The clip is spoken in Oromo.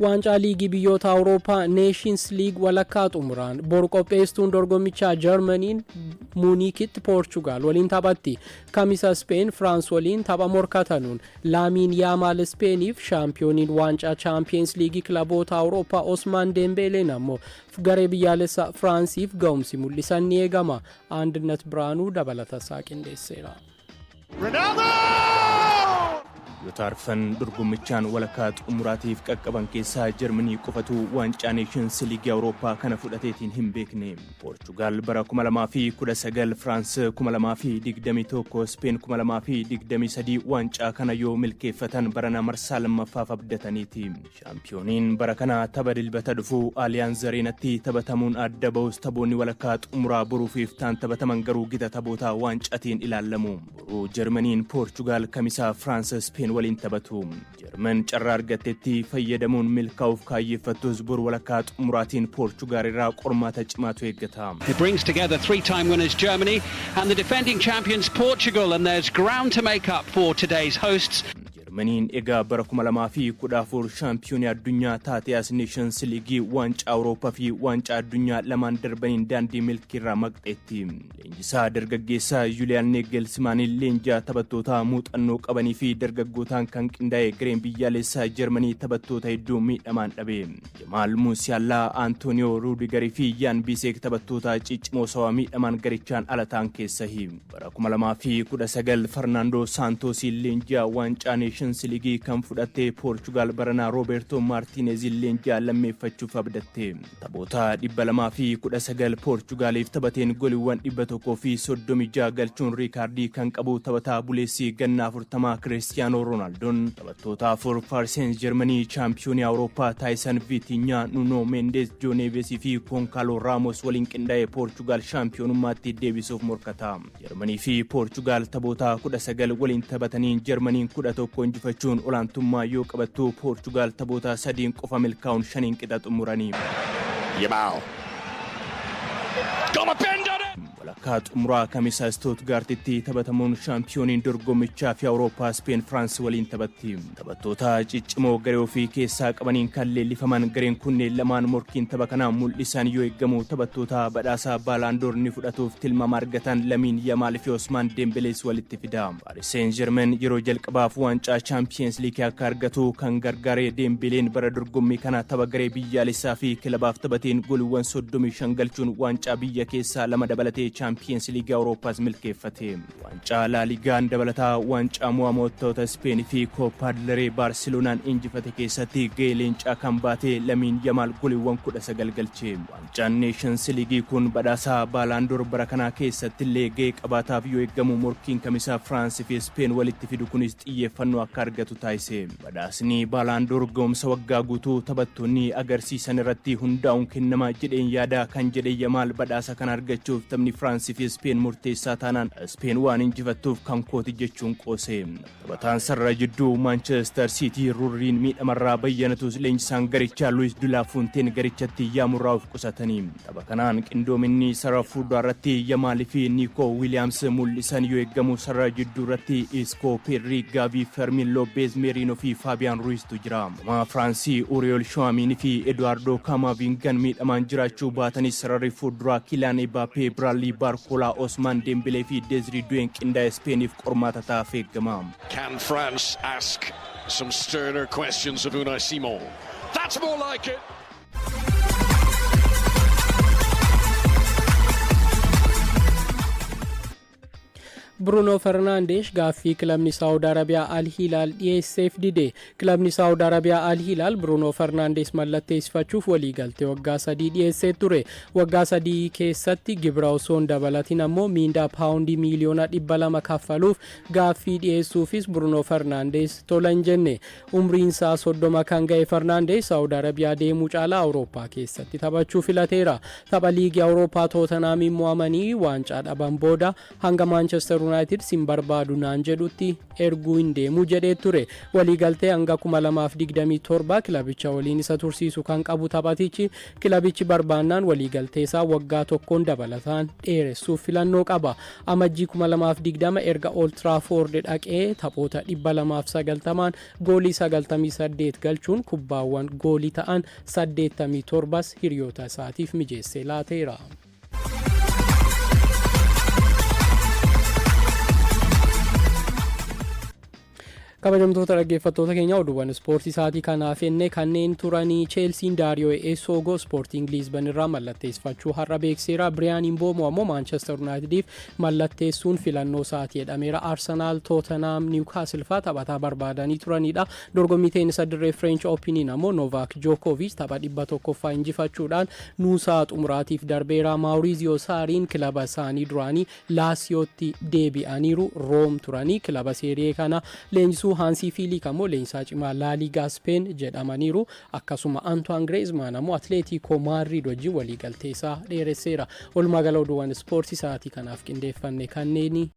Waancaa Liigii Biyyoota Awurooppaa Neeshins Liig walakkaa xumuraan boru qopheessituun dorgommichaa Jarmaniin Muuniikitti Poorchugaal waliin taphatti. Kamisa Ispeen Firaans waliin tapha morkatanuun Laamiin Yaamaal Ispeeniif, shaampiyooniin waancaa Chaampiyeens Liigii kilaboota Awurooppaa Osmaan Deembeeleen ammoo garee biyyaalessa Firaansiif ga'umsi mul'isan ni eegama. Andinnat Biraanuu dabalatasaa qindeesseera. Ronaldo! Biyyoota arfan dorgommichaan walakkaa xumuraatiif qaqqaban keessaa Jarmanii qofatu waancaa Neeshins Liigii Awurooppaa kana fudhateetiin hin beekne. Poorchugaal bara 2019, Firaans 2021, Speen 2023 waancaa kana yoo milkeeffatan barana marsaa lammaffaaf abdataniiti. Shaampiyooniin bara kanaa tapha Dilbata dhufu Aliyaanz Areenatti taphatamuun adda bahus taphoonni walakkaa xumuraa boruu fi iftaan taphataman garuu gita taphoota waancaatiin ilaalamu. Boruu Jarmaniin Poorchugaal, Kamisaa Firaans Speen waliin taphatu. Jarman carraa argattetti fayyadamuun milkaa'uuf kaayyeeffattus boru walakkaa xumuraatiin Poorchugaal irraa qormaata cimaatu eeggata. It brings together three-time winners Germany and the defending champions Portugal, and there's ground to make up for today's hosts. Jarmaniin egaa bara 2014 shaampiyoonii addunyaa taatee as Neeshans Liigii, Waancaa Awurooppaa fi Waancaa Addunyaa lamaan darbaniin daandii milkiirraa maqxeetti. Leenjisaa dargaggeessaa Yuuliyaan Neegelsmaaniin leenjaa taphattoota muuxannoo qabanii fi dargaggootaan kan qindaa'e gareen biyyaalessaa Jarmanii taphattoota hedduu miidhamaan dhabe. Jamaal Muusiyaallaa, Antooniyoo Ruudigarii fi Yaan Biiseek taphattoota ciccimoo sababa miidhamaan garichaan ala ta'an keessahi. Bara 2019 Farnaandoo Saantoosiin leenji'aa waancaa Neeshins Liigii kan fudhatte Poorchugaal baranaa Roobertoo Maartiineziin leenji'aa lammeeffachuuf abdatte. Taphoota 219 Poorchugaaliif taphateen goliiwwan 136 galchuun riikaardii kan qabu taphataa buleessii ganna 40 Kiristiyaanoo Roonaaldon taphattoota afur Paaris Jarmanii chaampiyoonii Awurooppaa Taayisan Viitinyaa, Nuno Mendes, Joo Neevesii fi Konkaaloo Raamos waliin qindaa'ee Poorchugaal shaampiyoonummaatti deebisuuf morkata. Jarmanii fi Poorchugaal taphoota 19 waliin taphataniin Jarmaniin 11 injifachuun olaantummaa yoo qabattu, Poorchugaal taphoota sadiin qofa milkaa'uun shaniin qixa xumuranii. Yamal. Got a bend on it! Walakkaa xumuraa Kamisa Stuttgartitti taphatamuun shaampiyooniin dorgommichaa fi Awurooppaa Speen Firaans waliin taphatti. Taphattoota ciccimoo garee ofii keessaa qabaniin kan leellifaman gareen kunneen lamaan morkiin tapha kanaa mul'isan yoo eeggamu, taphattoota badhaasa Baalaandoor ni fudhatuuf tilmaama argatan Lamiin Yamaal fi Osmaan Dembelees walitti fida. Paris Saint-Germain yeroo jalqabaaf waancaa Champions League akka argatu kan gargaare Dembeleen bara dorgommii kana tapha garee biyyaalessaa fi kilabaaf taphateen gooliiwwan 35 galchuun waancaa biyya keessaa lama dabalatee Champions League Awurooppaas milkeeffate. Waancaa Laaligaan dabalataa waancaa mo'amtoota Speen fi Kooppaa del Rey Baarseloonaan injifate keessatti ga'ee leencaa kan baate Lamiin Yamaal gooliiwwan 19 galche. Waancaan Neeshans Liigii kun badhaasaa Baalaandoor bara kanaa keessatti illee ga'ee qabaataaf yoo eeggamu, morkiin Kamisaa Firaansii fi Speen walitti fidu kunis xiyyeeffannoo akka argatu taasise. Badhaasni Baalaandoor ga'umsa waggaa guutuu taphattoonni agarsiisan irratti hundaa'uun kennama jedheen yaada kan jedhe Yamaal, badhaasa kana argachuuf taphni Firaansii fi Speen murteessaa taanaan Speen waan injifattuuf kan kooti jechuun qoose. Taphataan sarara jidduu Maanchestar Siitii Rurriin miidhamarraa bayyanatus leenjisaan garichaa Luis de la Fuenteen garichatti yaamurraa of qusatanii. Tapha kanaan qindoominni sarara fuulduraa irratti Yamaalii fi Niikoo Wiiliyaams mul'isan yoo eeggamu, sarara jidduu irratti Iskoo, Pedri, Gaavii, Fermin Lopez, Merino fi Faabiyaan Ruiztu jira. Gama Firaansii Uriyool Shuwaamiin fi Eduwaardoo Kaamaavingan miidhamaan jiraachuu baatanis sararri fuulduraa Kiilaan Ebaappee, Biraadlii Baarkoolaa, Osmaan Dembelee fi Deezrii Du'een qindaa'e Ispeeniif qormaata ta'aaf eegama. Can France ask some sterner questions of Unai Simon? That's more like it! Bruno Fernandes gaaffii kilabni Saawud Arabiyaa Al Hilaal dhiyeesseef dide. Kilabni Saawud Arabiyaa Al Hilaal Bruno Fernandes mallatteessifachuuf waliigaltee waggaa 3 dhiyeessee ture. Waggaa 3 keessatti gibira osoo hin dabalatin ammoo miindaa paawundii miiliyoona 200 kaffaluuf gaaffii dhiyeessuufis Bruno Fernandes tola hin jenne. Umriin isaa 30 kan ga'e Fernandes Saawud Arabiyaa deemuu caalaa Awurooppaa keessatti taphachuu filateera. Tapha liigii Awurooppaa Tootenaamiin mo'amanii waancaa dhaban booda hanga Maanchestar Yuunaayitid sin barbaadu naan jedhutti erguu hin deemu jedhee ture. Waliigaltee hanga 2027 kilabicha waliin isa tursiisu kan qabu taphatichi, kilabichi barbaannaan waliigaltee isaa waggaa tokkoon dabalataan dheeressuuf filannoo qaba. Amajjii 2020 erga Old Trafford dhaqee taphoota 290n goolii 98 galchuun kubbaawwan goolii ta'an 87 hiriyoota isaatiif mijeessee laateera. Kabajamtoota dhaggeeffattoota keenya, oduuwwan ispoortii isaatii kanaaf enne kanneen turanii. Cheelsiin Daariyoo Eesoogo Ispoortiin Liizban irraa mallatteessifachuu har'a beekseera. Biriyaan Imboomo ammoo Maanchestar Yuunaayitediif mallatteessuun filannoo isaatii jedhameera. Arsenaal, Tootenaam, Niwkaasil faa taphataa barbaadanii turanidha. Dorgommii teenisa dirree French Openiin ammoo Novaak Jookovic tapha 100ffaa injifachuudhaan nuusaa xumuraatiif darbeera. Maawuriziyoo Saariin kilaba isaanii duraanii Laasiyootti deebi'aniiru. Room turanii kilaba seeriyee kana leenjisuu. Haansii Fiiliik ammoo leenjisaa cimaa Laaliigaa Speen jedhamaniiru. Akkasuma Antoine Griezmann ammoo Atleetiikoo Maadriid wajjin waliigaltee isaa dheeresseera. Walumaa gala oduuwwan ispoortii sa'aatii kanaaf qindeeffanne kanneeni.